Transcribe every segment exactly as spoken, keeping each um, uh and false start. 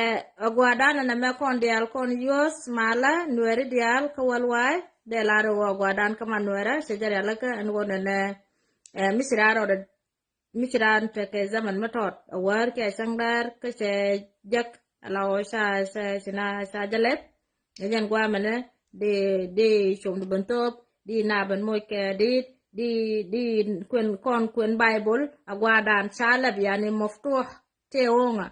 Ɛ gua̱a̱dan ɛn ɛmɛ kɔn diaal kɔn yuɔ̱th malä nuɛɛri diaal kä wäl wa̱a̱ dee lar ɣöö gua̱a̱dan kä ma nuɛɛrä cɛ jɛ rialikä ɛn ɣöö nɛnɛ, ɛ mi ci raan rɔɔdɛ mi ci raan tekɛ zaman mi tɔt a wäär kiɛ cäŋ däär kä cɛ jek ala ɣöö ca ca ci na ca jɛ lɛp. Ɛ jɛn gua̱a̱ mɛnɛ di di com di ben thop di na ben moc kɛ dit di di kuen kɔn kuen Baibol a gua̱a̱dan ca lɛp yani maftuh. Tëë ɣööŋä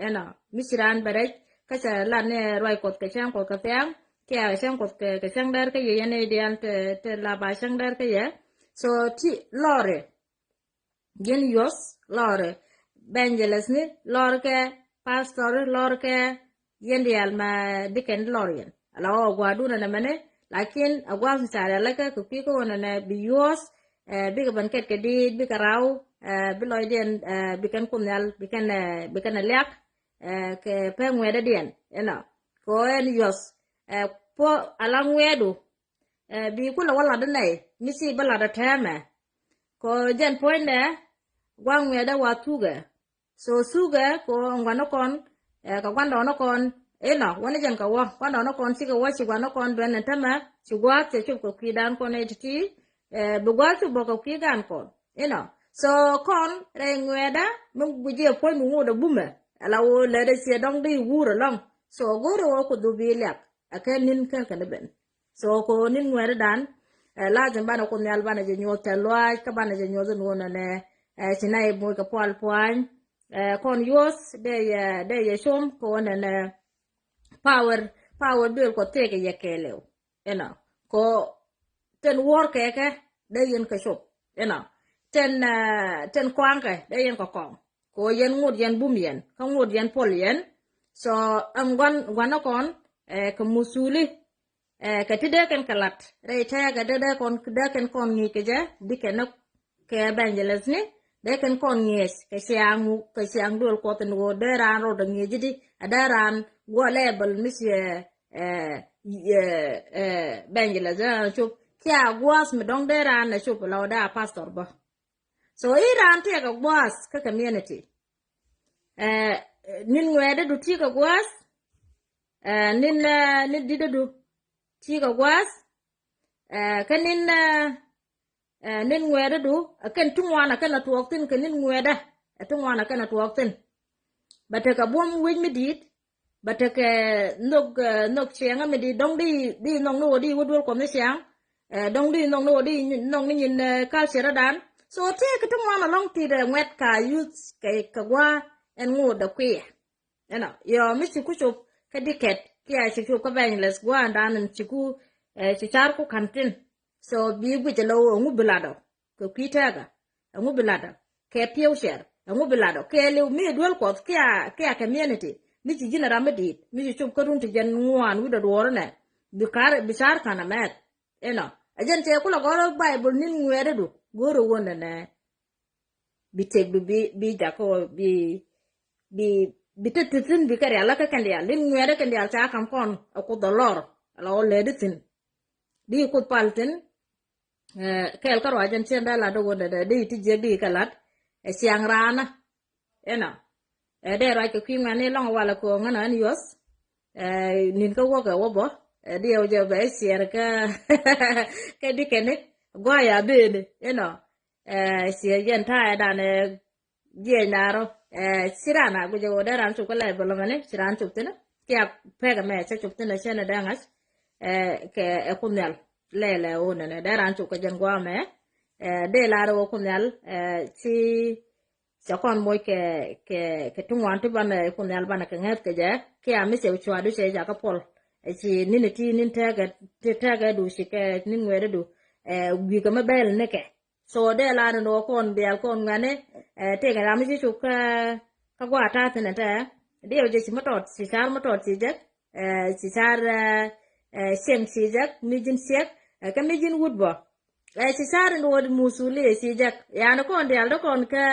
ɛnɔ mi ci raan bɛ rɛc kä cɛ lan ni ruac Kuɔth kɛ cäŋ Kuɔth kɛ thiaŋ kiɛ cäŋ Kuɔth kɛ cäŋ däär kä yɛ yɛn i̱ diaal te te la ba cäŋ däär kä yɛ. So ti lɔri ji̱n yuɔth lɔri evangelist ni lɔrkɛ pastor lɔrkɛ yɛn diaal ma dikɛn lɔr yɛn ala ɣöö gua̱a̱dun ɛn ɛmɛni. Lakin a gua̱a̱th mi ca rialikä kɛ kui̱ kä ɣöö nɛnɛ bi yuɔth, ɛ bikɛ ben kɛt kɛ diit bikɛ raw, ɛ bi lɔcdiɛn, ɛ bi kɛn Kuoth Nhial bi kɛn, ɛ bi kɛn ɛ liak, ɛ kɛ pek ŋuɛ̈tdädiɛn inɔ. Kɛ ɣöö ɛn yuɔth, ɛ puɔ ala ŋuɛ̈tdu, ɛ bi kulɛ wä lat inɛy mi ci bä lat ɛ tɛmɛ. Kɛ ɣöö jɛn puɔ̱nydɛ gua̱a̱th ŋuɛ̈tdä wa thukɛ. So thukɛ kɛ ɣöö ɛn gua̱n ni kɔn, ɛ kɛ gua̱ndɔɔŋ ni kɔn inɔ wä ni jɛn kɛ wä gua̱ndɔɔŋ ni kɔn cikɛ wä ci gua̱n ni kɔn duɛn ɛn tämɛ ci gua̱a̱th cɛ cop kɛ kui̱dan kɔn ɛ ti̱ti̱, ɛ bi gua̱a̱th cop bä kɛ kui̱ gan kɔn inɔ. So kɔn rɛy ŋuɛ̈tdä mi guic jiɛ puɔ̱ny bi ŋot ɛ bumɛ ala ɣöö lätdɛ ciɛ dɔ̱ŋ di wur ɛlɔ̱ŋ. So go̱o̱rɛ ɣöö Kuoth bi liak ɛ kɛ ni̱n kɛn kɛn ben. So kɛ ɣöö ni̱n ŋuɛ̈tdädan, ɛ lazim banɛ Kuoth Nhial banɛ jɛ nyuɔth tɛ̈th lɔaac kä banɛ jɛ nyuɔth in ɣöö nɛnɛ, ɛ ci na i̱ moc kɛ pual pua̱ny, ɛ kɔn yuɔth dee yɛ dee yɛ com kɛ ɣöö nɛnɛ power, power duël Kuɔth tëëkɛ yɛ kɛɛliw inɔ. Kɛ ɣöö tin wuɔ̱ɔ̱r kɛ kɛ dee yɛn kɛ cop inɔ. Tin, ɛ tin kɔaŋkɛ dee yɛn kɛ kɔaŋ. Kɛ ɣöö yɛn ŋot yɛn bum yɛn kä ŋot yɛn puɔl yɛn. So ɛn gua̱n gua̱n ni kɔn, ɛ kɛ musuli, ɛ kɛ ti dee kɛn kɛ lat rɛy tɛɛkɛ dee dee kɔn dee kɛn kɔn ŋi̱i̱c kɛ jɛ bi kɛn ni kɛ evangelist ni dee kɛn kɔn ŋi̱eec kɛ ciaŋ, kɛ ciaŋ duël Kuɔth in ɣöö dee raan rɔɔdɛ ŋi̱eec ji̱ di a dee raan guɔ level mi ciɛ, ɛ ɛ ɛ evangelist dee raan cop kiɛ a gua̱a̱th mi dɔ̱ŋ dee raan ɛ cop la ɣöö dee a pastor bä. So i̱ raan tiɛɛkɛ gua̱a̱th kä community, ɛ ni̱n ŋuɛ̈tdädu ti̱i̱ kɛ gua̱a̱th, ɛ ni̱n, ɛ ni̱n di̱tdädu ti̱i̱ kɛ gua̱a̱th, ɛ kä ni̱n, ɛ ni̱n ŋuɛ̈tdädu ɛ kɛn ti ŋuan ɛ kɛn ɛ tuɔɔk thi̱n kɛ ni̱n ŋuɛ̈tdä ɛ ti ŋuan ɛ kɛn ɛ tuɔɔk thi̱n. Bɛ tekɛ buɔ̱m wec mi di̱i̱t, bɛ tekɛ nhök, ɛ nhök ciɛŋä mi di̱i̱t dɔ̱ŋ di di nhɔk ni ɣöö di wä duel Kuɔth ni ciaŋ, ɛ dɔ̱ŋ di nhɔk ni ɣöö di nhɔk ni nyin, ɛ culture dan. So tëëkɛ ti ŋuan ɛlɔ̱ŋ ti dee ŋuɛ̈t ka youth kɛ kɛ gua̱a̱ ɛn ŋot dee kui̱. Ɛnɔ yɔ mi ci ku cop kä dikɛt kiɛ ci cop kä evangelist gua̱a̱ dan ɛn ci ku, ɛ ci car ku ka̱n thi̱n. So bi guic ɛlɔ ɣöö ɛŋu bi lat ɔ kɛ kui̱ tɛɛkä, ɛŋu bi lat ɔ kɛ piɛw cɛr, ɛŋu bi lat ɔ kɛ liw mi duel Kuɔth kiɛ kiɛ community mi ci ji̱n ram mi di̱i̱t mi ci cop kä run ti jɛn ŋuan wi̱cdɛ duɔɔr ɛnɛ. Bi kar bi car ka̱n ɛmɛth. Inɔ ɛ jɛn cɛ kulɛ gɔ̱r Baibol ni̱n ŋuɛ̈tdädu go̱o̱r ɛ wä nɛnɛ. Bi tëkdu bi bi jakä wä bi bi bi te thi̱thi̱n bi kɛ rial la kä kɛn diaal ni̱n ŋuɛ̈tdä kɛn diaal ca ka̱m kɔn ɛ Kuoth ɛ lɔr. Ala ɣöö lätdi thi̱n di Kuoth pal thi̱n. Ɛ kɛɛl kä ruac ɛn cien dee lat dee wä dee dee ti jiɛk di kɛ lat ɛ ciaŋ raanä. Inɔ ɛ dee ruac kɛ kui̱ ŋuɛ̈tni lɔ̱ŋ walɛ kɛ ɣöö ŋänä ɛn yuɔth. Ɛ ni̱n kä wäkɛ wä bä ɛ diɛw jɛ bɛ ciɛɛr kä kä dikɛni gua̱a̱ ya beni inɔ. Ɛ ciɛ jɛn ta̱a̱ ɛ danɛ jiɛc naarɔ. Ɛ ci raan a guic ɛ ɣöö dee raan cop kä lɛy bä lɔmɛni ci raan cop thi̱n. Kiɛ pek ɛmɛ cä cop thi̱n ɛ cɛn ɛ dee ŋa̱c. Ɛ kɛ ɛ Kuoth Nhial lɛy lɛ ɣöö nɛnɛ dee raan cop kä jɛn gua̱a̱ mɛ. Ɛ dee lar ɛ ɣöö Kuoth Nhial ɛ ci cɛ kɔn moc kɛ kɛ kɛ ti ŋuan ti banɛ Kuoth Nhial banɛ kɛ ŋäth kɛ jɛ. Kiɛ mi cɛ cua̱du cɛ jakä puɔl. Ɛ ci ni̱n ti ni̱n tɛkɛ ti tɛkɛ du ci kɛ ni̱n ŋuɛ̈tdädu. Ɛ wi̱i̱ kɛ mi bɛl nikɛ. So dee la ni nɔ kɔn bial kɔn ŋuɛ̈ni. Ɛ tëëkɛ ram mi ci cop kä kä gua̱a̱ ta̱a̱ thi̱n ɛ tɛ. Diɛw jɛ ci mi tɔt ci car mi tɔt ci jek. Ɛ ci car, ɛ cieŋ ci jek mi ji̱n ciek. Ɛ kä mi ji̱n wut bä. Ɛ ci car in wä musuli ci jek yani kɔn dial te kɔn kä,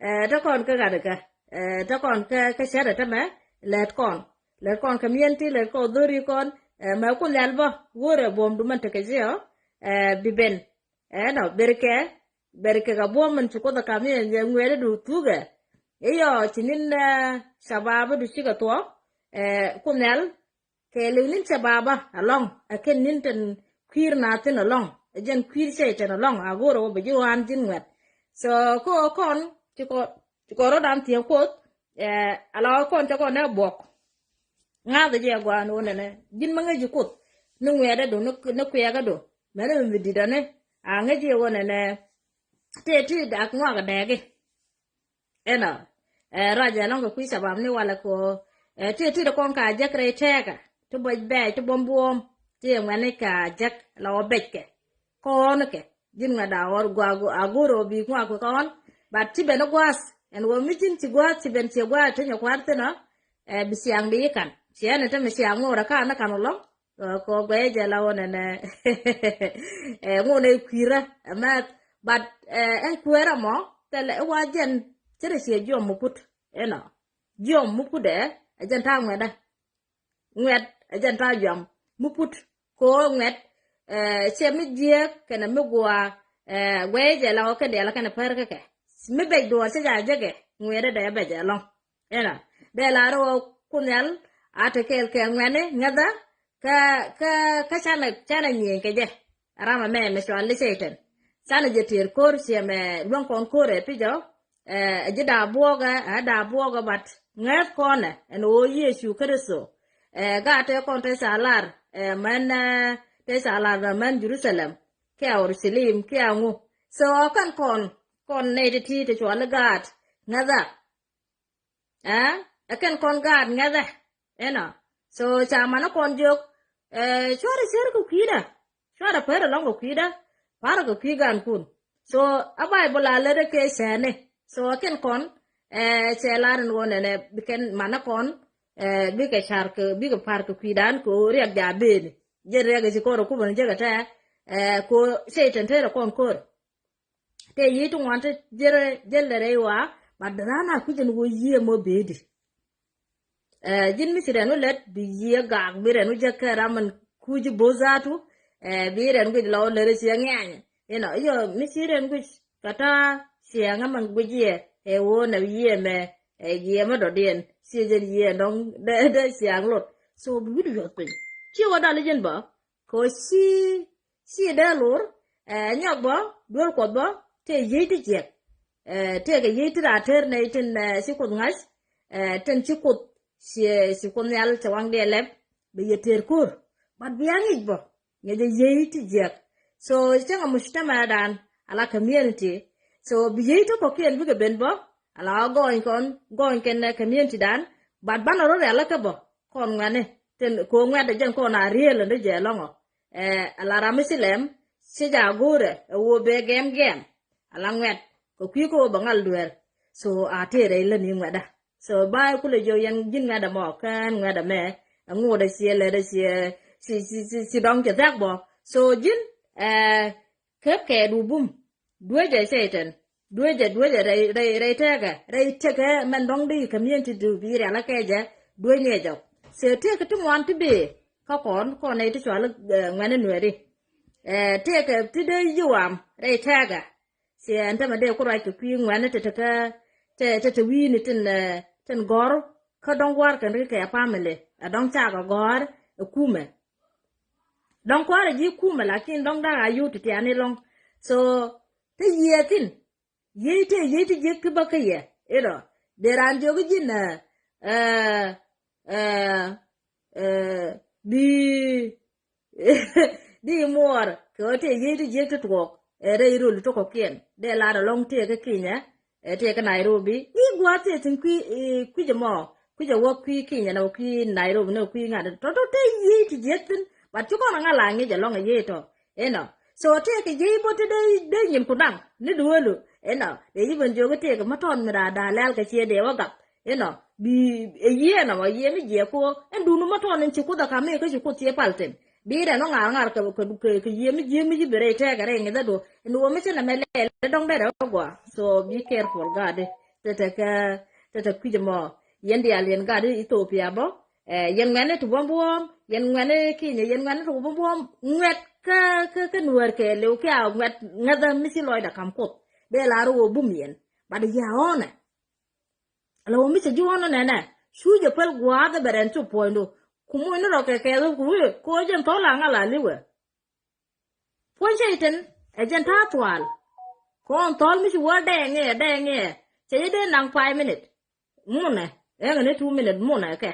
ɛ te kɔn kä gat kä, ɛ te kɔn kä kä cɛt ɛ te mɛ. Lɛt kɔn, lɛt kɔn kä miɛn ti lɛt kɔn dhori kɔn. Ɛ mɛ Kuoth Nhial bä wurɛ buɔm du mɛn tekɛ jiɔ. Ɛ bi ben. Ɛnɔ berkɛ, berkɛ kɛ buɔm mɛn ci Kuoth ɛ kam yɛ ŋuɛ̈tdädu thukɛ. Iyɔ ci ni̱n, ɛ cababädu cikɛ thuɔ̱k. Ɛ, Kuoth Nhial kɛɛliw ni̱n cɛ baba alɔŋ, ɛ kɛn ni̱n tin kui̱r na thi̱n alɔŋ, ɛ jɛn kui̱r cɛ tɛn alɔŋ a go̱o̱rɛ wä bɛ ji̱ ɣɔaan ji̱n ŋuɛ̈t. So kɔ kɔn ci kɔ ci kɔ rɔ̱dan thiee Kuoth. Ɛ, ala kɔn cɛ kɔn ɛ buɔk ŋa̱th jɛ gua̱a̱n wä nɛnɛ ji̱n ma ŋäc ji̱ Kuoth ni ŋuɛ̈tdä do ni kuɛ̈kä do mɛn mi mi di̱t ani a ŋäc jɛ wä nɛnɛ. Tëë ti dak ŋuak dɛɛki. Ɛnɔ, ɛ, ruac ɛlɔ̱ŋ kɛ kui̱ cabam ni walɛ kɛ ɣöö, ɛ, ti ti ti kɔn ka jek rɛy tɛɛkä ti buɔc bɛɛc ti buɔm buɔm ti ɛ ŋuɛ̈ni ka jek la wä bɛckɛ kɔn kɛ ji̱n ŋuɛ̈t a ɣɔr gua a go̱r ɣöö bi ŋuak kɛ kɔn. But ti ben gua̱a̱th ɛn ɣöö mi ji̱n ci gua̱a̱th ci ben ciɛ gua̱a̱th ti nyɛ kua̱r thinɔ, ɛ, bi ciaŋ di ikan ciɛ ɛn ɛ te mi ciaŋ ŋo̱o̱rɛ ka ni kan ɣä lɔ̱ŋ. Ɛ, kɔ guɛy jɛ la wä nɛnɛ. Ɛ, ŋun ɛ kui̱rä ɛ mɛth. But, ɛ, ɛn kuɛɛrä mɔ thilɛ ɛ wa jɛn cɛ rɛ ciɛ jiɔm mi put. Ɛnɔ jiɔm mi put ɛ ɛ jɛn ta̱a̱ ŋuɛ̈tdä. Ŋuɛ̈t ɛ jɛn ta̱a̱ jiɔm mi put. Kɔ ŋuɛ̈t, ɛ, cɛ mi jiääk kɛnɛ mi gua̱a̱. Ɛ, guɛy jɛ la wä kɛn diaal kɛnɛ pär kä kɛ mi bɛc duɔɔr cɛ ja jekɛ ŋuɛ̈tdä dɛ bɛc ɛlɔ̱ŋ. Ɛnɔ dee lar ɣöö Kuoth Nhial a te kɛɛl kɛ ŋuɛ̈ni ŋäthä. Kä, kä, kä canɛ, canɛ nyieny kɛ jɛ. Ram ɛmɛ mɛ cɔal i̱ Cɛytan. Canɛ jɛ tëër ko̱r ciɛ mɛ luäŋ kɔn ko̱r ɛ pi̱c ɔ. Ɛ, ɛ ji̱ da̱a̱ buɔɔkɛ, ɛ da̱a̱ buɔɔkɛ, but ŋäth kɔnɛ ɛn ɣöö Yecu Kritho. Ɛ, gaat tëë kɔn tëë ca lar, ɛ, mɛn, ɛ, tëë ca lar mɛn Jerusalem kiɛ Urushalim kiɛ ŋu. So ɔ kɛn kɔn, kɔn nɛy ti ti ti cɔal i̱ gaat ŋäthä. Ɛ, ɛ kɛn kɔn gaat ŋäthä. Ɛnɔ. So ca manä kɔn jiök, ɛ, cuarɛ cier kɛ kui̱dä. Cuarɛ pär ɛlɔ̱ŋ kɛ kui̱dä. Parɛ kɛ kui̱ gaankun. So a Bayböl a lät ɛ kɛ cɛɛni. So ɛ kɛn kɔn, ɛ, cɛ lar ɛn ɣöö nɛnɛ bi kɛn manä kɔn, ɛ, bikɛ car kɛ, bikɛ par kɛ kui̱dan kɛ ɣöö riɛk ja beni. Jɛn riɛk ɛ ci ko̱r ɛ kupä ni jekɛ tɛ, ɛ, kɛ ɣöö Cɛytan tëë rɛ kɔn ko̱r. Tëë yiey ti ŋuan ti jel, jel rɛy wa, but raan a kui̱c ɛn ɣöö yiëë mɔ bedi. Ɛ, ji̱n mi ci rɛn wä lät bi yiëë gak bi rɛn wä jek kɛ ram min kuc bo̱th zatu. Ɛ, bi rɛn guic lɔ lät ci ŋiany. Inɔ, yɔ, mi ci rɛn guic kɛ ta̱a̱ ciɛŋä min guic yɛ ɛ ɣöö nɛ yiëë mɛ, ɛ, yiëë mi dɔ̱diɛn ci jɛn yiëë dɔ̱ŋ dee, dee ciaŋ lot. So bi wi̱cdu yuɔth piny ci wä dal ji̱n bä. Kɛ ɣöö ci, ci dee lor, ɛ, nyɔk bä, duel Kuɔth bä, tëë yiey ti jiɛk. Ɛ, tëëkɛ yiey ti raatër nɛy tin, ɛ, ci Kuoth ŋa̱c, ɛ, tin ci Kuoth, ci, ci Kuoth Nhial cɛ waŋdiɛn lɛp, bi yɛ tëër ko̱r. But bia ŋic bä, ŋic ɛ yiey ti jiɛk. So cäŋ ɛ mujtamadan, ala community. So bi yiey ti kɔ̱kiɛn bikɛ ben bä, ala gɔɔny kɔn, gɔɔny kɛn, ɛ, community dan, but banɛ rɔ rial kä bä, kɔn ŋuɛ̈tni tin kɛ ɣöö ŋuɛ̈tdä jɛn kɔn a riëël ɛn ri jɛ ɛlɔ̱ŋ ɔ. Ɛ, ala ram mi ci lɛm ci ja go̱o̱rɛ ɛ ɣöö bɛ gɛm gɛm. Ala ŋuɛ̈t kɛ kui̱ kä ɣöö bɛ ŋal dueer. So a tëë rɛy lätni ŋuɛ̈tdä. So ba kulɛ jiök yɛn ji̱n ŋuɛ̈tdä mɔ kɛn ŋuɛ̈tdä mɛ. Ɛ ŋotdä ciɛ lätdä ciɛ ci, ci, ci, ci dɔ̱ŋ cɛ thiak bɔ. So ji̱n, ɛ, käp kɛɛt wä bum. Duecɛ Cɛytan. Duecɛ, duecɛ rɛy, rɛy, rɛy tëëkɛ. Rɛy tëëkɛ mɛn dɔ̱ŋ di community du bi rial a kɛ jɛ. Duec ni ɛ jɔk. Cɛ tëëkɛ ti ŋuan ti bëë. Kä kɔn, kɔn nɛy ti cɔal, ɛ, ŋuɛ̈tni Nuääri. Ɛ, tëëkɛ ti dee ji̱ wam rɛy tëëkɛ. Cɛ ɛn tämɛ dee ku ruac kɛ kui̱ ŋuɛ̈tni te te kä, te, te, te wi̱i̱ni tin, ɛ, tin gɔ̱r. Kä dɔ̱ŋ gua̱a̱r kɛn ri kɛ family. Ɛ dɔ̱ŋ cakɛ gɔ̱a̱r ɛ kumɛ. Dɔ̱ŋ kua̱rɛ ji̱ kumɛ, lakin dɔ̱ŋ da̱ŋ a yio̱w ti tiani lɔ̱ŋ. So te yiëë thi̱n. Yiëë te, yiëë ti jiäk ti bä kä yɛ. Inɔ. Dee raan jiök ji̱n, ɛ, ɛ, ɛ, ɛ, bi, di muɔɔr kɛ ɣöö te yiëë ti jiäk ti tuɔɔk. Ɛ rɛy röl ti kɔ̱kiɛn. Dee lar ɛlɔ̱ŋ tëëkɛ Kinyɛ. Ɛ tëëkɛ Nairobi. I̱ gua̱a̱th tëë thi̱n kui̱, ɛ, kui̱c ɛmɔ. Kui̱c ɛ wä kui̱ Kinyɛ nɛ wä kui̱ Nairobi nɛ wä kui̱ ŋa̱t. Tɔ̱tɔ̱ te yiëë ti jiäk thi̱n. But ci kɔn ɛ ŋa̱ la ŋi̱c ɛlɔ̱ŋ ɛ yiëë tɔ. Inɔ. So tëëkɛ jiɛc bä ti dee, dee nyin ku daŋ ni duelu. Inɔ. Dee ji̱ ben jiök i̱ tëëkɛ mä tɔn mi daa daa lɛl kɛ ciɛ dee wä gak. Inɔ. Bi ɛ yiëë nɔmɔ yiëë mi jiɛk ku ɛn duni mä tɔn in ci Kuoth ɛ ka̱m mi kä ci Kuoth ciɛ pal thi̱n. Bi rɛn wä ŋa̱r ŋa̱r kɛ, kɛ, kɛ, kɛ yiëë mi jiëë mi ji̱ bi rɛy tɛɛkɛ rɛy ŋi̱th ɛ du. Ɛn wä mi ci nɛmɛ lɛl ɛ dɔ̱ŋ dee rɛ wä gɔaa. So be careful, gaat. Tɛtɛ kɛ, tɛtɛ kui̱c ɛmɔ. Yɛn diaal yɛn gaat Ethiopia bä. Ɛ, yɛn ŋuɛ̈tni ti buɔ̱m buɔ̱ɔ̱m, yɛn ŋuɛ̈tni Kinyɛ, yɛn ŋuɛ̈tni ti buɔ̱m buɔ̱ɔ̱m, ŋuɛ̈t kä, kä, kä Nuäär kɛɛliw, kiɛ ŋuɛ̈t ŋäthä mi ci lɔcdä ka̱m Kuoth. Dee lar ɣöö bum yɛn. But yɛ ɣɔ̱nɛ. Ala ɣöö mi cɛ ji̱ ɣɔ̱nɛ nɛnɛ. Cu jɛ päl gua̱a̱th ɛ bɛ rɛn cu puɔ̱nydu. Ku mucni rɔ kɛ kɛɛth ku wi̱i̱ ko̱ jɛn thɔl aŋa la li̱wɛ. Puɔ̱ny cɛ itɛn ɛ jɛn ta̱a̱ thual. Kɔn thɔl mi ci wä dɛɛŋɛ dɛɛŋɛ. Cɛ jɛ dee naŋ five minute. Munɛ ɛŋɛ ni two minute munɛ kɛ.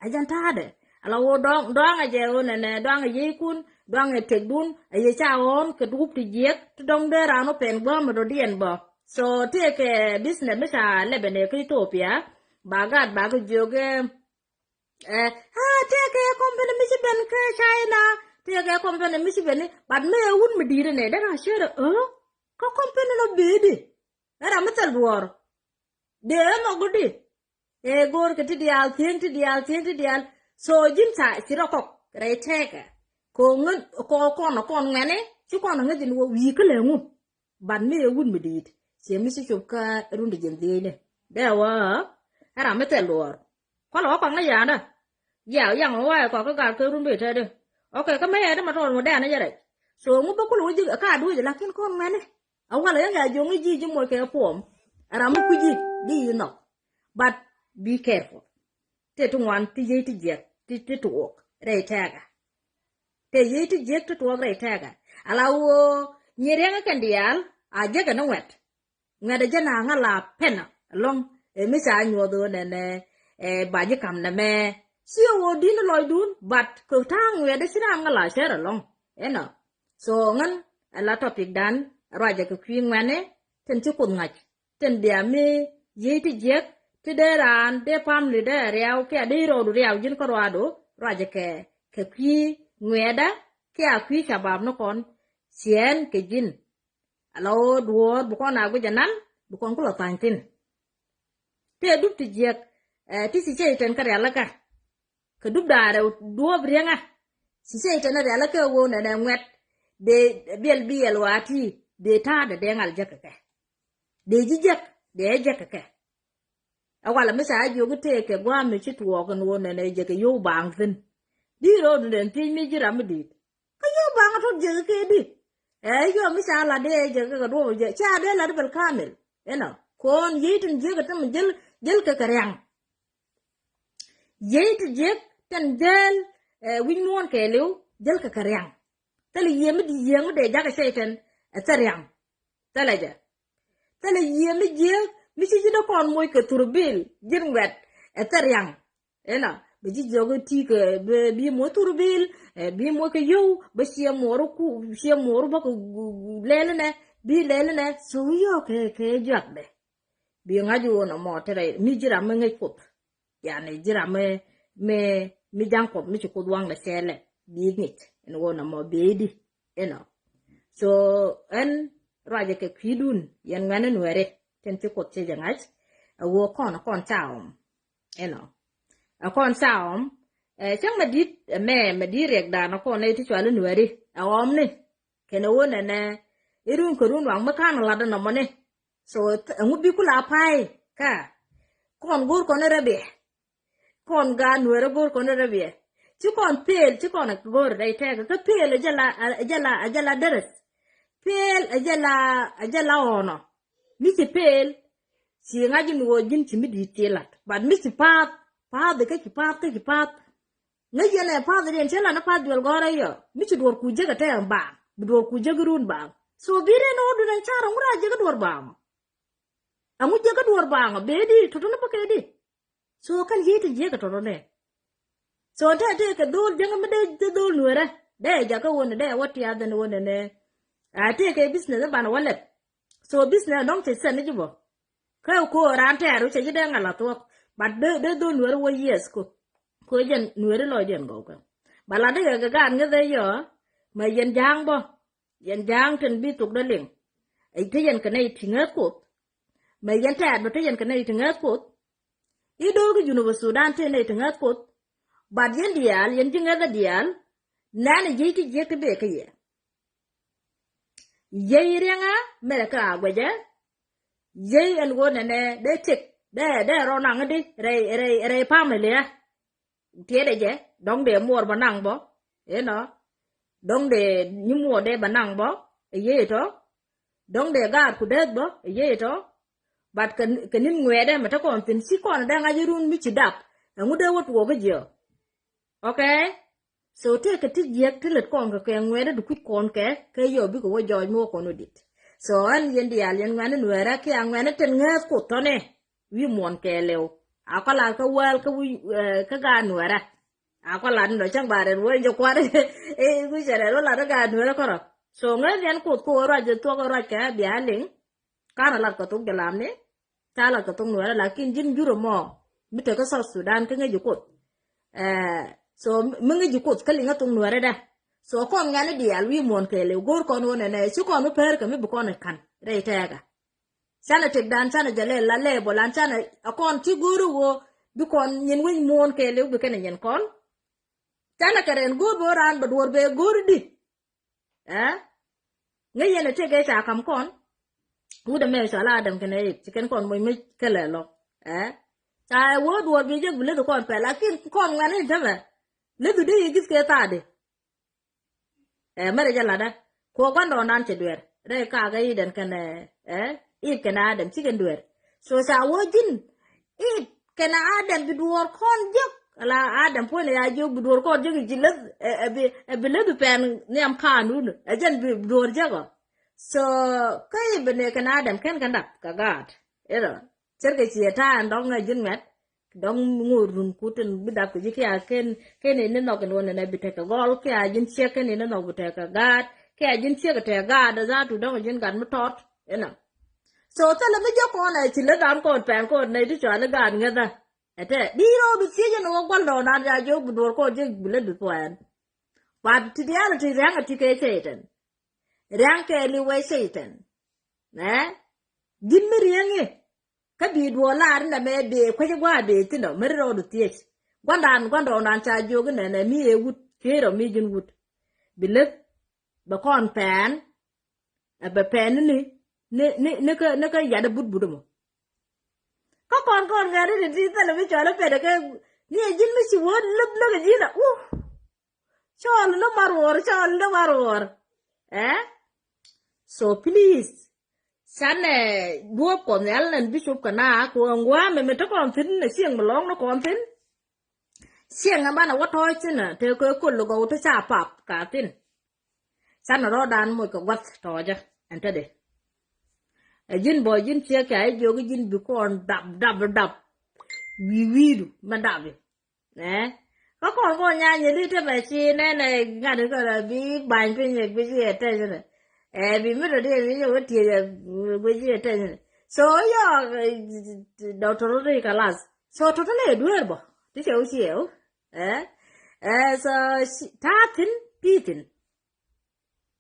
Ɛ jɛn ta̱a̱dɛ ala wä dɔaŋ dɔaŋ ɛ jɛ wä nɛnɛ dɔaŋ ɛ yiëëkun dɔaŋ ɛ tëkdun ɛ yɛ ca ɣɔ̱ɔ̱n kɛ dukup ti jiɛk ti dɔŋ dee raan wä pɛn gua̱a̱mɛ dɔ̱diɛn bä. So tëëkɛ business mi ca lɛbɛn ɛ kä Ethiopia. Ba gaat ba kɛ jiök ɛ Ɛ, ɛ, tëëkɛ company mi ci ben kä China, tëëkɛ company mi ci ben ni, but mëë wut mi di̱i̱t ni, dee na cierɛ, ɛ, kä company nɔ bee di. Ɛ ram mi thil duɔɔr. Dee ɛ nhɔk di. Ɛ go̱o̱r kɛ ti diaal, thi̱eŋ ti diaal, thi̱eŋ ti diaal. So ji̱n ca ci rɔ kɔk rɛy tëëkɛ. Kɛ ɣöö ŋän kɔn kɔn ŋuɛ̈ni ci kɔn ŋäc in wä wi̱i̱ kä lɛ ŋu. But mi ɛ wut mi di̱i̱t ciɛ mi ci cop kä run ti jiɛn dhieecni. Dee wä ɛ ram mi thil duɔɔr. Kualɛ wä kɔak ni yanda. Jiaw yaŋ wä wa̱a̱ kɔak kä gaat kä run bi tɛt di. Ok, kä mɛ yɛ di ma tɔɔr ŋu dɛn ni jɛ rɛc. So ŋu bä kulɛ wä ji̱ ka duɔ̱ɔ̱c lakin kɔn ŋuɛ̈ni. A walɛ yɛn ya jiɔŋ i̱ ji̱ ji̱ moc kɛ puɔm. Ɛ ram mi kui̱ ji̱ di yi nhɔk. But be careful. Tëë ti ŋuan ti yiey ti jiɛk ti ti tuɔɔk rɛy tɛɛkä. Tëë yiey ti jiɛk ti tuɔɔk rɛy tɛɛkä. Ala wä nyi riɛŋä kɛn diaal a jiɛkɛ ni ŋuɛt. Ŋuɛt ɛ jɛ na ŋa la pɛnä ɛlɔ̱ŋ. Ɛ mi ca nyuɔth ɣöö nɛnɛ ɛ ba ji̱ ka̱m nɛmɛ. Ciɛ ɣöö di̱n lɔcdun but kɛ ta̱a̱ ŋuɛt ɛ ci na ŋa la cär ɛlɔ̱ŋ. Inɔ. So ŋän ɛ la topic dan ruacɛ kɛ kui̱ ŋuɛ̈ni tin ci Kuoth ŋa̱c. Tin bia mi yiey ti jiäk ti dee raan dee family dee riaw kiɛ dee rɔɔdu riaw ji̱n kä ruaadu ruacɛ kɛ kɛ kui̱ ŋuɛ̈dä kiɛ a kui̱ cabab ni kɔn ciɛɛn kɛ ji̱n. Ala ɣöö duɔ̱ɔ̱r bi kɔn a guic anan bi kɔn kulɛ tha̱a̱ny thi̱n. Tëë dup ti jiäk ɛ ti ci cɛ itɛn kä rialikä. Kɛ dup da̱a̱rɛ duɔ̱ɔ̱p riäŋä. Ci cɛ itɛn rialikä ɣöö nɛnɛ ŋuɛt dee biɛl biɛl wa̱a̱ ti dee ta̱a̱dɛ dee ŋal jäk kɛ kɛ. Dee ji̱ jek dee jek kɛ. Ɛ walɛ mi ca jiök i̱ tëëkɛ gua̱a̱m mi ci tuɔɔk in ɣöö nɛnɛ jɛ kɛ yio̱w baaŋ thi̱n. Di̱i̱t ro̱o̱du den thiec mi ji̱ ram mi di̱i̱t. Kä yio̱w baaŋ a tot jek kɛ di. Ɛ yio̱w mi ca lat dee jɛ kɛ kɛ duɔ̱ɔ̱p jɛ ca dee lat bel kamil. Inɔ ko̱n yiey tin jiäk ɛ tämɛ jäl jäl kɛ kɛ riaŋ. Yiey ti jiäk tin jäl ɛ wi̱c muɔ̱ɔ̱n kɛɛliw jäl kɛ kɛ riaŋ. Thilɛ yiëë mi di yiëë mi dee jakä cɛy tin ɛ thil riaŋ. Thilɛ jɛ. Thilɛ yiëë mi jiääk mi ci ji̱n dee kɔn moc kɛ thurbil ji̱n ŋuɛt ɛ thil riaŋ. Inɔ bɛ ji̱ jiɔk i̱ ti̱i̱ kɛ bi moc thurbil ɛ bi moc kɛ yio̱w bä ciɛ muɔɔr ku ciɛ muɔɔr bä kɛ lɛl inɛ bi lɛl inɛ so yio̱w kɛ kɛ juakdɛ. Bi ŋa̱c i̱ ɣöö nɔmɔ te rɛy mi ji̱ ram mi ŋäc Kuoth. Yani ji̱ ram mi mi mi ja̱ŋ Kuɔth mi ci Kuoth waŋdɛ cɛɛlɛ bi ŋic ɛn ɣöö nɔmɔ bee di. Inɔ. So ɛn ruacɛ kɛ kui̱dun yɛn ŋuɛ̈ni Nuɛri tin ci Kuoth cɛ jɛ ŋa̱c. Ɛ ɣöö kɔn kɔn ca ɔm. Inɔ. Ɛ kɔn ca ɔm. Ɛ cäŋ mɛ di̱t ɛmɛ mɛ di̱t riɛkdan ɛ kɔn nɛy ti cuali Nuɛri ɛ ɔmni. Kɛn ɛ ɣöö nɛnɛ i̱ run kɛ run waŋ mi ka̱n lat ɛnɔmɔni. So ɛŋu bi kula pay kä kɔn go̱o̱r kɔn rɛbiɛ. Kɔn gaat Nuɛrɛ go̱o̱r kɔn rɛbiɛ. Ci kɔn pel ci kɔn go̱o̱r rɛy tɛɛkä kä pel ɛ jɛ la ɛ jɛ la ɛ jɛ la dɛrɛth. Pel ɛ jɛ la ɛ jɛ la ɣɔnɔ. Mi ci pel ci ŋa̱c in ɣöö ji̱n ci mi di̱i̱t ci lat but mi ci path path kä ci path kä ci path. Ŋäc yɛn ɛ path diɛn cä lan ɛ path duel gɔ̱rä yɔ mi ci duɔr ku jek ɛ tɛɛm baaŋ bi duɔr ku jek run baaŋ. So bi rɛn ɣöö dun ɛn carɛ ŋu ra jek ɛ duɔr baaŋ. Ɛŋu jiäkä duɔ̱ɔ̱r baaŋɔ bee di tɔ̱tɔ̱ ni bä kɛ di. So kɛn yiey ti jiäkä tɔ̱tɔ̱ nɛ. So tɛ tëëkɛ dho̱o̱l jiäkä mi dee dho̱o̱l Nuɛrɛ dee jakä wä ni dee wä tiath ni wä ni nɛ. A tëëkɛ business ni banɛ wä lɛp. So business dɔ̱ŋ cɛ sɛn ni ji̱ bä. Kä ko raan tɛɛr wä cɛ ji̱ dee ŋa̱l a thuɔ̱k. But dee dee dho̱o̱l Nuɛrɛ wä yes ko. Ko jɛn Nuɛrɛ lɔcdiɛn gɔw kɛ. Ba lat dee kɛ kɛ gaat ŋäth ɛ yɔ. Mɛ yɛn ja̱a̱ŋ bä. Yɛn ja̱a̱ŋ tin bi thok dä liŋ. Ɛ te yɛn kɛ nɛy ti ŋäth Kuoth. Mɛ yɛn tɛɛt bä te yɛn kɛ nɛy ti ŋäth Kuoth. I̱ do̱o̱k i̱ Junub Sudan te nɛy ti ŋäth Kuoth. But yɛn diaal yɛn ji̱ ŋäth ɛ diaal. Nɛn ɛ yiey ti jiäk ti bee kä yɛ. Yiey riɛŋä mɛrɛ kä a guɛcɛ. Yiey ɛn ɣöö nɛnɛ dee tiek dee dee rɔ naŋ di rɛy rɛy rɛy pamili ɛ. Tiɛtdɛ jɛ dɔ̱ŋ dee muɔɔr bä naŋ bä. Inɔ dɔ̱ŋ dee nyi muɔɔr dee bä naŋ bä. Ɛ yiey tɔ dɔ̱ŋ dee gaatku dääth bä. Ɛ yiey tɔ. But kɛ ni̱n ŋuɛɛdɛ mɛ te kɔn thi̱n ci kɔn dee ŋa̱c irun mi ci dap. Ɛŋu dee wä tuɔɔk kä jiɔ? Okay. So tëëkɛ ti jiäk ti lät kɔn kɛ kɛ ŋuɛ̈tdä di kuc kɔn kɛ kɛ yɔ bikɛ wä jɔɔc mi wä kɔn wä dit. So ɛn yɛn diaal yɛn ŋuɛ̈tni nuɛɛrä kiɛ ŋuɛ̈tni tin ŋääth Kuoth tɔ̱nɛ wi̱i̱ muɔ̱ɔ̱n kɛɛliw. A kɔ lat kä wäl kä wi̱i̱ kä gaat nuɛɛrä. A kɔ lat ni dɔ cäŋ ba rɛn wä jɛ kuat. I̱ kui̱ cɛ rɛn wä lat kä gaat nuɛɛrä kärɔ. So ŋääth yɛn Kuoth kä wä ruac jɛ thuɔ̱k ruac kɛ bia liŋ. Kanɛ lat kɛ thok jɛ lamni. Ca lat kɛ thok nuɛɛrä lakin ji̱n jurɛ mɔ mi tekä South Sudan kä ŋäc ji̱ Kuoth. So mi ŋäc ji̱ Kuoth kä liŋä thok nuɛɛrädä. So kɔn ŋɛ̈ni diaal wi̱i̱ muɔ̱ɔ̱n kɛɛliw go̱o̱r kɔn wä nɛnɛ ci kɔn wä pär kɛ mi bi kɔn ka̱n rɛy tɛɛkä. Canɛ tëkdan canɛ jɛ lɛ la lɛ bɔ lan canɛ a kɔn ci go̱o̱ri wä bi kɔn nyin wi̱i̱ muɔ̱ɔ̱n kɛɛliw bi kɛnɛ nyin kɔn. Canɛ kɛ rɛn go̱o̱r bɛ wä raan bɛ duɔ̱ɔ̱r bɛ go̱o̱ri di. Ɛ ŋäc yɛn ɛ tëk ɛ ca ka̱m kɔn. Wut ɛmɛ cɔal Adam kɛnɛ Iv ci kɛn kɔn moc mi kɛlɛ lɔ. Ɛ ca ɛ wä duɔ̱ɔ̱r bi jek bi leth kɔn pɛl lakin kɔn ŋuɛ̈ni tämɛ. Leth di i̱ gi̱th kɛ thaadi. Ɛ mɛrɛ jɛ latdä kuɔ gua̱ndɔɔŋdan cɛ dueer rɛy kakä Idɛn kɛnɛ ɛ Iv kɛnɛ Adam cikɛn dueer. So ca wä ji̱n Iv kɛnɛ Adam bi duɔ̱ɔ̱r kɔn jek ala Adam puɔ̱nɛ ya jiök bi duɔ̱ɔ̱r kɔn jek i̱ ji̱ leth ɛ bi leth bi pɛn nhiam ka̱a̱n wun ɛ jɛn bi duɔ̱ɔ̱r jek ɔ. So kä Iv bi nɛ kɛnɛ Adam kɛn kɛn dap kɛ gaat. Inɔ cärkɛ ciɛ ta̱a̱ ɛn dɔ̱ŋ ɛ ji̱n ŋuɛ̈t. Dɔ̱ŋ ŋo̱o̱r run kut in bi dap kɛ ji̱ kiɛ a ken ken in ni nhɔk in wä nɛnɛ bi tekɛ gɔl kiɛ a ji̱n ciek ken in ni nhɔk bi tekɛ gaat kiɛ a ji̱n ciek tekɛ gaat ɛ zaatu dɔ̱ŋ ji̱n gat mi tɔt. Inɔ so thilɛ mi jiɛ kɔn ɛ ci lät dan kɔn pɛn kɔn nɛy ti cɔal i̱ gaat ŋäthä. Ɛ tɛ di rɔ bi thiec in wä gua̱l dɔɔn dan ya jiök bi duɔ̱ɔ̱r kɔn ji̱ bi lät bi puɛɛn. But ti diaal ti ria̱ŋ ɛ ti kɛ Cɛytan. Ria̱ŋ kɛɛliw wee Cɛytan. Ɛ ji̱n mi riäŋi. Kä bi duɔɔr lar in dämɛ dee kuecä gua̱a̱ dee thi̱n ɔ meri rɔɔdu thiec. Gua̱ndan gua̱ndɔɔŋdan ca jiök in nɛnɛ mi ëë wut kiɛ rɔ mi ji̱n wut. Bi leth bɛ kɔn pɛn ɛ bɛ pɛn ni ni ni ni kä ni kä yat ɛ but but ɛmɔ. Kä kɔn kɔn ŋɛr in ti thilɛ mi cɔl ɛ pɛn ɛ kɛ ni ɛ ji̱n mi ci wä lep lek ɛ ji̱n ɛ. Cɔɔl ni mar wuɔr cɔɔl ni mar wuɔr. Ɛ so please. Canɛ duɔ̱ɔ̱p kɔn nhial nɛn bicop kɛ na kɛ ɣän gua̱a̱mɛ mi te kɔn thi̱n ɛ cieŋ mi lɔ̱ŋ ni kɔn thi̱n. Cieŋ ɛ banɛ wä tɔ̱ɔ̱c thi̱n ɛ te kɛ köl gɔw te ca pap ka thi̱n. Canɛ rɔɔdan moc kɛ gua̱th tɔ̱ɔ̱cä ɛn te dee. Ɛ ji̱n bɔ ji̱n ciek ca i̱ jiök i̱ ji̱n bi kɔn dap dap dap. Wi̱i̱ wi̱i̱du mɛ dap i̱. Ɛ kä kɔn kɔn nyany li te bɛ ci nɛnɛ ŋa̱t kɛ rɛ bi bany piny ɛ guic yɛ tɛny nɛ. Ɛ bi mi dɔ̱diɛn bi nyɛ wä tiec ɛ guic yɛ tɛny nɛ. So yɔ dɔktɔr ri kalas. So tɔtɔ lɛ dueer bɔ ti cɛ wä ci ɛ wä. Ɛ ɛ so ta̱a̱ thi̱n pi̱i̱ thi̱n.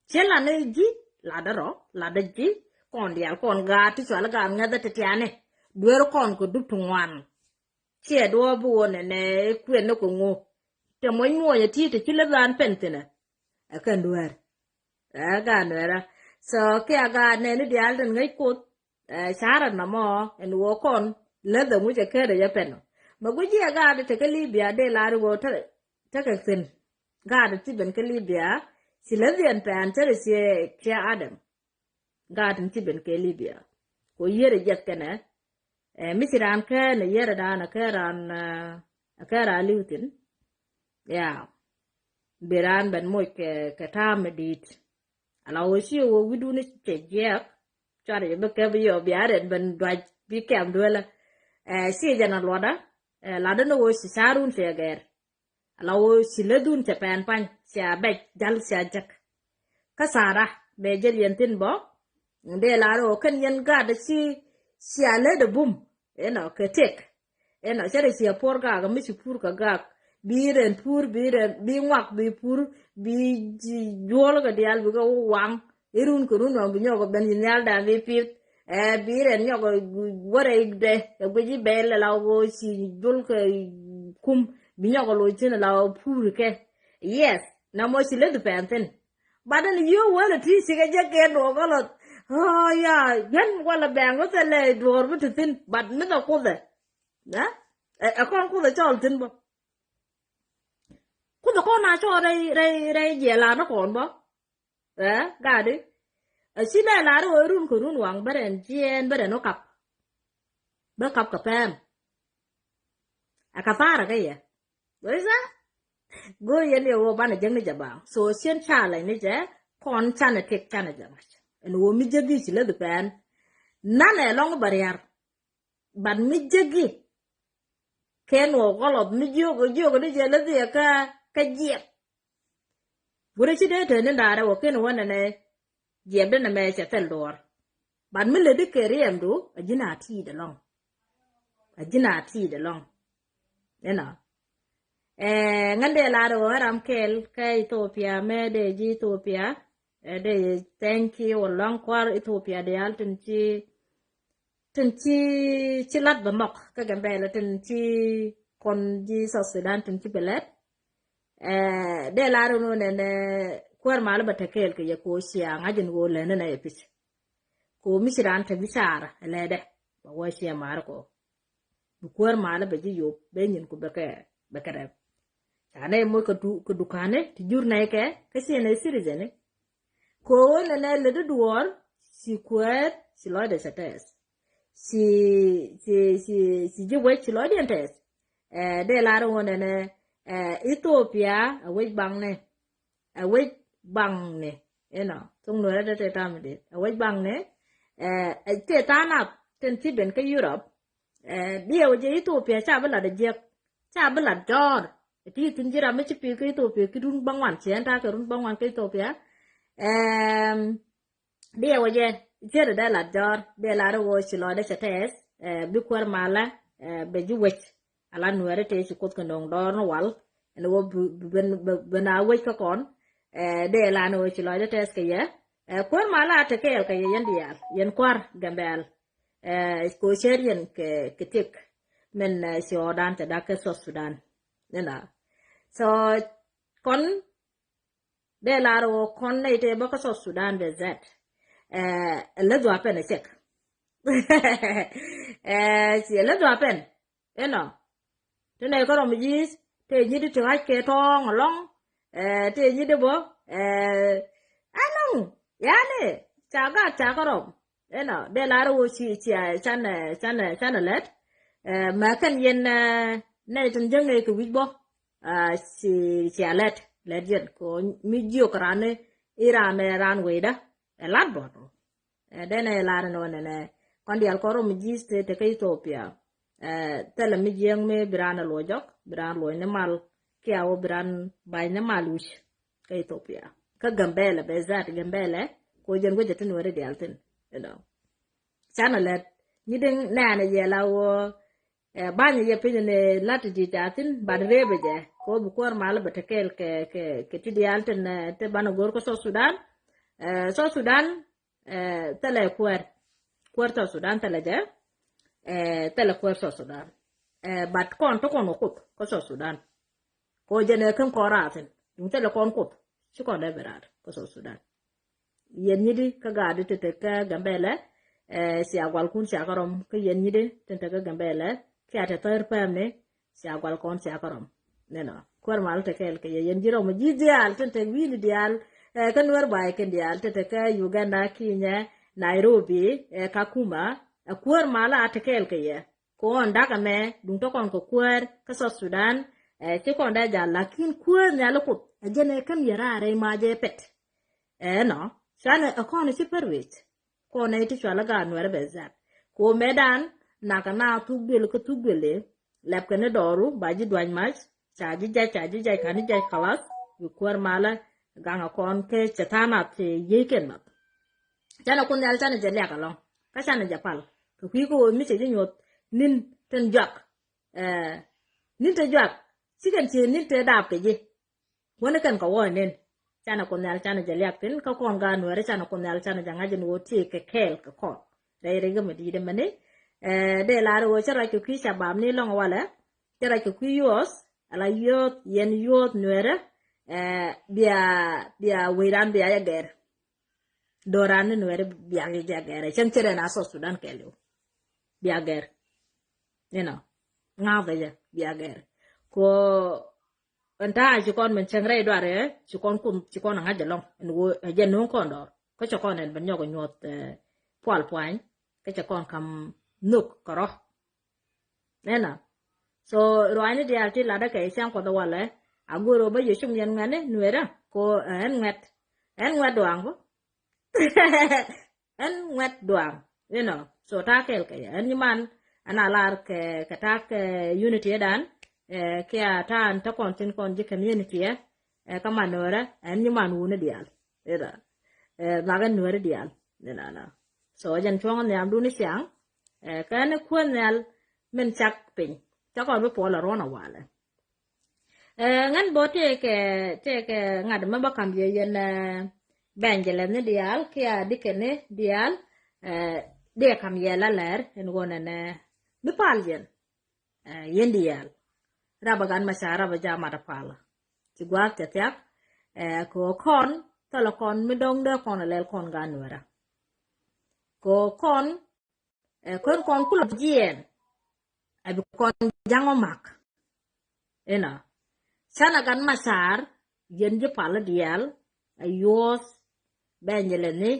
Ciɛ latdä ji̱ latdä rɔ latdä ji̱ kɔn diaal kɔn gaat ti cual gaat ŋäthä ti tiani. Dueer kɔn kɛ dup ti ŋuan. Ciɛ duɔ̱ɔ̱p bi wä nɛnɛ kuɛn ni kɛ ŋu. Tɛ muɔ̱c muɔ̱c ɛ ti ti ci lät raan pɛn thi̱n ɛ. Ɛ kɛn dueer. Ɛ gaat nuɛɛrä. So kiɛ gaat nɛni diaal tin ŋäc Kuoth. Ɛ ca̱rä nɔmɔ ɛn ɣöö kɔn läth ɛŋu cɛ kɛɛt ɛ jɛ pɛn ɔ. Mɛ guic jiɛ gaat tekɛ Libya dee lar ɣöö tekɛ thi̱n. Gaat ti ben kä Libya ci läthiɛn pɛn cärɛ ciɛ ciɛ Adam. Gaat in ci ben kɛ Libya kɛ ɣöö yier ɛ jiɛth kɛnɛ. Ɛ mi ci raan kɛɛn ɛ yier ɛ daan ɛ kɛɛn raan ɛ kɛɛn raan li̱w thi̱n. Ya bi raan ben moc kɛ kɛ ta̱a̱m ɛ di̱i̱t. Ala ɣöö ci ɣöö wi̱dun cɛ jiɛɛk. Cuarɛ jɛ bi kɛp yɛ ɔ bia rɛn ben duac bi kɛm duelä. Ɛ ci jɛn a luɔtdä. Ɛ latdä ni ɣöö ci ca̱run cɛ gɛr. Ala ɣöö ci läthdun cɛ pɛn pa̱ny cia bɛc jal cia jek. Kä tha̱a̱ra bɛ jɛl yɛn thi̱n bä. Dee lar ɣöö kɛn yɛn gatdä ci cia lätdä bum. Inɔ kɛ tëk. Inɔ cɛ rɛ ciɛ puɔr gak mi ci pur kɛ gak. Bi rɛn pur bi rɛn bi ŋuak bi pur bi juɔl kɛ diaal bi kɛ waŋ. Irun kɛ run waŋ bi nyɔk kɛ ben yi nhial dan bi pith. Ɛ bi rɛn nyɔk wärɛ dɛ ɛ guic i̱ bɛl ala ɣöö ci jul kɛ kum bi nyɔk kɛ loc thin ala ɣöö pur kɛ. Yes na mɔ ci leth pɛn thin. Bat ɛn yiöök wäl ɛ ti cikɛ jɛ kɛ duɔk kä lɔth. Ɣɔ̱ɔ̱ ya yɛn walɛ bɛ̈ɛ̈ŋ kä thilɛ duɔɔr bi ti thi̱n bat mi thɛ kuthɛ. Ɛ ɛ kɔn kuthɛ cɔɔl thi̱n bä. Kuthɛ kɔn a cɔɔl rɛy rɛy rɛy jiɛɛl an ni kɔn bä. Ɛ gat i̱ a ci lɛ lar i̱ ɣöö run kɛ run waŋ bä rɛn jiɛɛn bä rɛn wä kap. Bä kap kɛ pɛm. Ɛ kathara kä yɛ. Wee sa? Go yɛn yɛ wä banɛ jek ni jɛ ba. So cien challenge ni jɛ, kɔn canɛ tek canɛ jɛ mac. Ɛn wä mi jek i̱ ci leth pɛn. Nanɛ lɔŋ bä riar. But mi jek i̱ kɛn wä gɔlɔth mi jiök jiök ni jɛ leth yɛ kä, kä jiɛk. Wurɛ ci dee teni da̱rɛ wä ken wä nɛnɛ jiɛpdä nɛ mɛ cɛ thil duɔr. But mi ledi kɛ riɛmdu a ji̱n a ti̱i̱t ɛlɔ̱ŋ. A ji̱n a ti̱i̱t ɛlɔ̱ŋ. Inɔ. Ɛ ŋän dee lar wä ram kɛl kä Ethiopia mɛ dee ji̱ Ethiopia. Ɛ dee thank you wä lɔ̱ŋ kuar Ethiopia diaal tin ci tin ci ci lat bɛ mɔk kä Gambɛla tin ci kɔn ji̱ South Sudan tin ci bɛ lɛt. Ɛ dee lar wä nɛnɛ kuar mal bɛ te kɛl kɛ yɛ ko cia ŋa̱c in wä lɛn nɛ yɛ pic. Ko mi ci ran te bi car lɛ dɛ bɛ wä cia mar ko. Bi kuäär malä bɛ ji̱ yop bɛ nyin ku bɛ kɛ, bɛ kɛ rɛp. Ca nɛ moc kɛ du, kɛ dukani ti jur nɛ kɛ kä ci nɛ citizen. Ko wä nɛ nɛ lɛ di duɔr ci kuäär ci lɔcdɛ cɛ tɛth. Ci, ci, ci, ci ji̱ wec ci lɔcdiɛn tɛth. Ɛ dee lar wä nɛ nɛ ɛ Ethiopia a wec baŋ nɛ. Ɛ wec baŋni inɔ thok nuɛrɛ te te tam dit ɛ wec baŋni. Ɛ te than ap ten ti ben kä Europe. Ɛ diɛ wä jɛ Ethiopia ca bi lat a jiɛk ca bi lat jɔɔr. Ɛ ti thin ji̱ ram mi ci pi̱i̱ kä Ethiopia ki run baŋ wan ci ɛn ta kɛ run baŋ wan kä Ethiopia. Ɛm, diɛ wä jɛ ciet dee lat jɔɔr dee lar wä ci lɔcdɛ cɛ tɛth. Ɛ bi kuäär malä ɛ bɛ ji̱ wec. Ala nuɛri tëë ci kuoth kɛ no̱o̱ŋ dɔɔr ni wal ɛn wä bi ben a wec kä kɔn. Ɛ dee la ni wä ci lɔcdɛ tɛth kɛ yɛ. Ɛ kuäär malä a te kɛɛl kɛ yɛ yɛn diaal yɛn kua̱r Gambɛl. Ɛ ko cɛɛr yɛn kɛ, kɛ tiek min ci ɣɔɔdan te dak kɛ South Sudan. Inɔ. So kɔn dee lar wä kɔn nɛy tëë bä kä South Sudan bɛ zɛt. Ɛ lɛ dhuapɛn ɛ cɛk. Ɛ ci lɛ dhuapɛn. Inɔ. Ti nɛy kä rɔm ji̱th tëë nyi̱t ti ɣa̱c kɛ tɔ̱ɔ̱ŋ ɛlɔ̱ŋ. Ɛ tëë nyi̱t bä ɛ ɛnɔŋ. Yani ca gat ca kä rɔm. Inɔ dee lar wä ci, ci canɛ, canɛ, canɛ lɛt. Ɛ mɛ kɛn yɛn ɛ nɛy tin jäŋ nɛy kɛ wi̱c bä. Ɛ ci, ci a lɛt lɛt yɛn ko mi jiök ran ni iran ɛ ran wecdä. Ɛ lat bɔt. Ɛ denɛ lar ni wä nɛnɛ kɔn dial kɔn rom ji̱th te te kä Ethiopia. Ɛ thilɛ mi jiäŋ mi bi ran ɛ luɔc jɔk bi ran luɔc ni mal. Kiɛ wä bi ran ba̱ny ni mal wi̱c kä Ethiopia kä Gambɛlɛ bɛ zat Gambɛlɛ. Ko jɛn wecɛ tin wä ri dial thin. Inɔ. Canɛ lɛt nyi diŋ nɛɛnɛ yɛ la wä. Ɛ ba̱nyɛ yɛ piny ni lat ti di̱t a thin bat reepɛ jɛ ko bi kuäär mal bɛ te kɛɛl kɛ, kɛ, kɛ ti diaal tin te banɛ go̱r kä South Sudan. Ɛ South Sudan ɛ thilɛ kuäär. Kuäär South Sudan thilɛ jɛ. Ɛ thilɛ kuäär South Sudan. Ɛ bat kɔn ti kɔn wä kuoth kä South Sudan. Ko jɛn ɛ ken kɔn raathin duŋ thilɛ kɔn kuoth ci kɔn dee bi raat kä South Sudan. Yɛn nyidi kä gaadi ti tek kä Gambɛlɛ. Ɛ cia gualkun cia kä rɔm kä yɛn nyidi tin tek kä Gambɛlɛ. Kia te thäär pɛmni cia gualkɔn cia kä rɔm. Nɛnɔ kuäär mal te kɛɛl kɛ yɛ yɛn ji̱ rɔm ji̱ diaal tin tek wi̱i̱ni diaal. Ɛ kä nuɛr ba̱a̱ ikin diaal tin tek kä Uganda, Kenya, Nairobi, ɛ Kakuma. Ɛ kuäär mal a te kɛɛl kɛ yɛ. Kɔn dakä mɛ duŋ tɔ kɔn kɛ kuäär kä South Sudan. Ɛ ci kɔn dee jal lakin kuäär nhiali kuoth ɛ jɛn ɛ käm yɛ raar rɛy ma jɛ pɛt. Ɛ nɔ canɛ ɛ kɔn ci pär wec. Kɔn ɛ ti cual ɛ gaat nuɛrɛ bɛ zat ko mɛ dan. Nakä na thuk duël kä thuk duël ɛ lɛp kɛ ni dɔɔru ba ji̱ duany mac. Ca ji̱ jac ca ji̱ jac kani jac kalas. Bi kuäär malä gaŋ ɛ kɔn kɛ cɛ tha̱a̱n a ti yiey kɛn math. Canɛ kun nhial canɛ jɛ liak alɔŋ kä canɛ jɛ pal kɛ kui̱ kä ɣöö mi cɛ ji̱ nyuɔth. Ni̱n tin juak ɛ ni̱n te juak. Cikɛn ci ni̱n te daap kɛ ji̱. Wäni kɛn kɛ wä nen canɛ kun nhial canɛ jɛ liak thin kä kɔn gaat nuɛɛri canɛ kun nhial canɛ jɛ ŋa̱c in ɣöö ti kɛ kɛɛl kɛ kɔn. Rɛy rɛy kä mi di̱i̱t ɛmɛni. Ɛ dee lar ɣöö cä ruac kɛ kui̱ ca bapni lɔŋ walɛ. Cä ruac kɛ kui̱ yuɔth ala yuɔth yɛn yuɔth nuɛɛrä. Ɛ bia bia wecdan bia jɛ gɛr. Do̱ran ni nuɛɛri biak ji̱ jɛ gɛrɛ cäŋ cɛ rɛn a South Sudan kɛɛliw. Biak gɛr. Inɔ ŋa̱thɛ jɛ biak gɛr. Ko ɛn ta̱a̱ ci kɔn min cäŋ rɛy duarɛ ci kɔn kum ci kɔn a ŋa̱c ɛlɔŋ ɛn wä ɛ jɛ no̱o̱ŋ kɔn dɔɔr kä cɛ kɔn ɛn bɛ nyɔk ɛ nyuɔth. Pual puany kä cɛ kɔn kam nhök kɛ rɔ. Inɔ So ruaacni diaal ti latdä kɛ cäŋ Kuɔth walɛ, a go̱o̱r ɣöö bä yɛ cum yɛn ŋuɛ̈tni Nueerä ko, eh, ɛn ŋuɛ̈t, ɛn ŋuɛ̈t duaŋ bä. Ɛn ŋuɛ̈t duaŋ, you know. So ta̱a̱ kɛɛl kɛ yɛ. Ɛn nyiman, ɛn a lar kɛ, kɛ ta̱a̱ kɛ unity ɛ dan, eh, kia ta̱a̱ ɛn te kɔn tin kɔn ji̱ community ɛ, eh, kä man Nueerä, ɛn nyiman wuni diaal. You know. Eh, makɛ Nueeri diaal. You know, no. So jɛn cuɔ̱ŋ nhiamdun ciaŋ, eh, kɛn kuäär nhial min cak piny. Cä kɔn bi puɔl a ruɔn a walɛ. Eh, ŋän bä tëëkɛ, tëëkɛ ŋa̱t mɛ bä ka̱m yɛ yɛn, eh, bɛnjɛlɛni diaal, kia dikɛni diaal, eh, dee ka̱m yɛ la lɛr, ɛn ɣöö nɛnɛ, mi pal yɛn, eh, yɛn diaal. Rap a gan ma ca rap a ja mat a pal. Ci gua̱a̱th cɛ thiak, eh, kɛ ɣöö kɔn, thɔlɛ kɔn, mi dɔ̱ŋ dee kɔn a lɛl kɔn gan Nueerä. Kɛ ɣöö kɔn, eh, kön kɔn kulɛ jiɛɛn, ɛ bi kɔn jaŋ ɔ mak. Inɔ. Canɛ gan ma car, yɛn ji̱ pal diaal, ɛ yuɔth, bɛnjɛlɛni,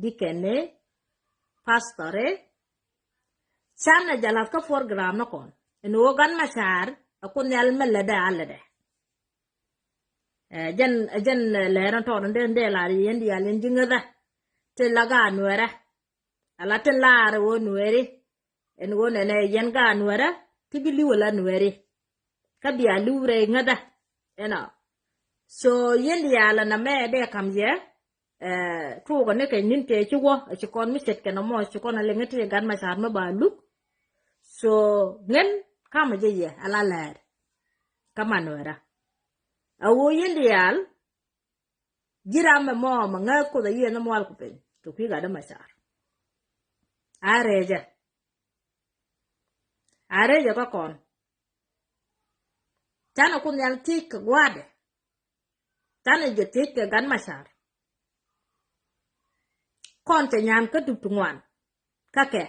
dikɛni, pastori, canɛ jɛ lath kä program ni kɔn. Ɛn ɣöö gan ma car, ɛ kun nhial mɛ lätdɛ a lätdɛ. Eh, jɛn, jɛn, eh, lɛr ɛn tɔɔt ɛn dee, dee lar yɛn diaal yɛn ji̱ ŋäthä. Tin la gaat Nueerä. Ala tin lar ɣöö Nueeri. Ɛn ɣöö nɛnɛ yɛn gaat Nueerä. Ti bi li̱w ala Nueeri. Kä bia li̱w rɛy ŋäthä. Ɛnɔ. So yɛn diaal ɛn amɛ dee ka̱m yɛ. Eh, tuukɛ ni kɛ ni̱n tëë ci wä, ci kɔn mi ce̱tkɛ nɔmɔ, ci kɔn a liŋ i̱ ti gat ma car mi ba luk. So ŋän kamɛ jɛ yɛ ala lɛr. Kä man Nueerä. A ɣöö yɛn diaal, ji̱ ram mɛ mɔ mɛ ŋäth Kuoth a yiëë ni mual ku piny kɛ kui̱ gat ma car. A rɛcɛ. A rɛcɛ kä kɔn. Canɛ kun nhial thiec kɛ gua̱a̱dɛ. Canɛ jɛ thiec kɛ gat ma car. Kɔn cɛ nyan kä dup ti ŋuan. Kä kɛ.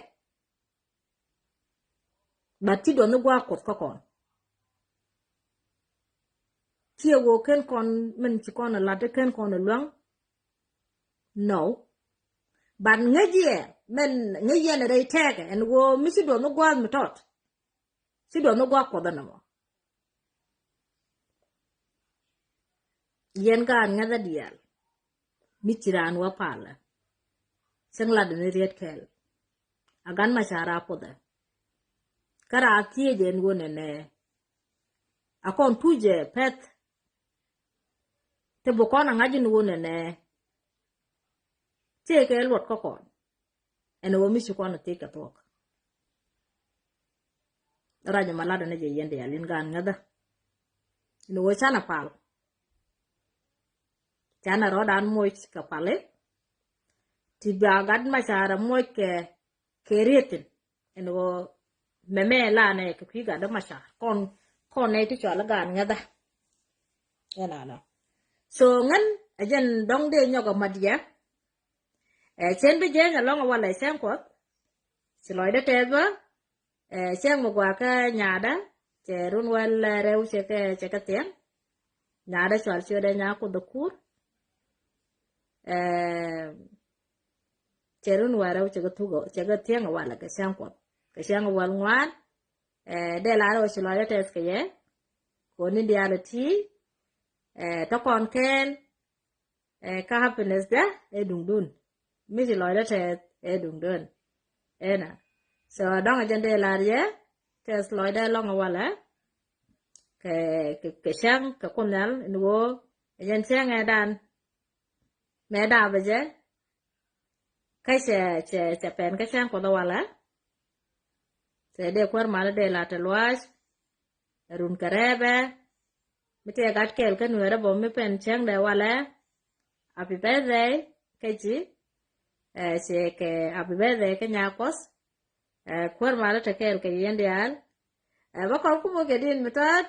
But ci duɔth ni gua̱a̱k Kuɔth kä kɔn. Ciɛ ɣöö ken kɔn min ci kɔn a lat ken kɔn a luäŋ. No. But ŋäc yɛ, min ŋäc yɛn a rɛy tɛɛkɛ ɛn ɣöö mi ci duɔth ni gua̱a̱k mi tɔt. Ci duɔth ni gua̱a̱k Kuɔth ɛn ɛmɔ. Yɛn gaat ŋäthä diaal. Mi ci raan wä palä. Cäŋ lat ni riet kɛl. A gan ma car a puɔthɛ. Kä raa thiec ɛn ɣöö nɛnɛ. A kɔn tuc ɛ pɛth. Te bi kɔn a ŋa̱c ɛn ɣöö nɛnɛ. Tëëkɛ luɔt kä kɔn. Ɛn ɣöö mi ci kɔn a thiec kɛ thuɔ̱k. Rac ɛmɔ latdɛ ni jɛ yɛn diaal in gaat ŋäthä. Ɛn ɣöö canɛ pal. Canɛ rɔ̱dan moc kɛ pali. Ti ba gat ma car a moc kɛ, kɛ riet thi̱n. Ɛn ɣöö mɛmɛ lanɛ kɛ kui̱ gat ma car. Kɔn, kɔn nɛ ti cɔal gaat ŋäthä. Ɛn anɔ. So ŋän ɛ jɛn dɔ̱ŋ dee nyɔk ɛ mat yɛ. Ɛ cɛn bi jɛn ɛlɔ̱ŋ ɛ walɛ cɛn Kuɔth. Ci lɔcdä tɛth bä. Ɛ cɛn mi gɔaa kä nyaadä. Cɛ run wäl, ɛ, rɛw cɛ kɛ, cɛ kɛ thiɛŋ. Nyaadä cɔal ciötdɛ Nyakuoth ɛ kur. Ɛ cɛ run wäl rɛw cɛ kɛ thuk, cɛ kɛ thiɛŋ ɛ walɛ kɛ cɛn Kuɔth. Kɛ cɛn ɛ wäl ŋuan. Ɛ dee lar ɛ wä ci lɔcdä tɛth kɛ yɛ. Koni diaal ɛ ti. Ɛ tɔ kɔn kɛɛl. Ɛ kä happiness dä ɛ duŋdun. Mi ci lɔcdä tɛth ɛ duŋdun. Ɛnɔ. So dɔ̱ŋ ɛ jɛn dee lar yɛ tɛth lɔcdä ɛlɔ̱ŋ ɛ walɛ. Kɛ, kɛ, kɛ cäŋ kɛ Kuoth Nhial ɛn ɣöö ɛ jɛn cäŋ ɛ dan. Mɛ dapɛ jɛ. Kä cɛ, cɛ, cɛ pɛn kä cäŋ Kuɔth ɛ walɛ. Cɛ dee kuäär mal dee lat ɛ luaac. Ɛ run kɛ rɛɛpɛ. Mi tëë gat kɛɛl kä Nueerä bä mi pɛn cäŋdɛ walɛ. Happy birthday kä ji̱. Ɛ cɛ kɛ happy birthday kä Nyakuɔth. Ɛ kuäär mal te kɛɛl kɛ yɛn diaal. Ɛ bä kɔn kumä kɛ din mi tɔt.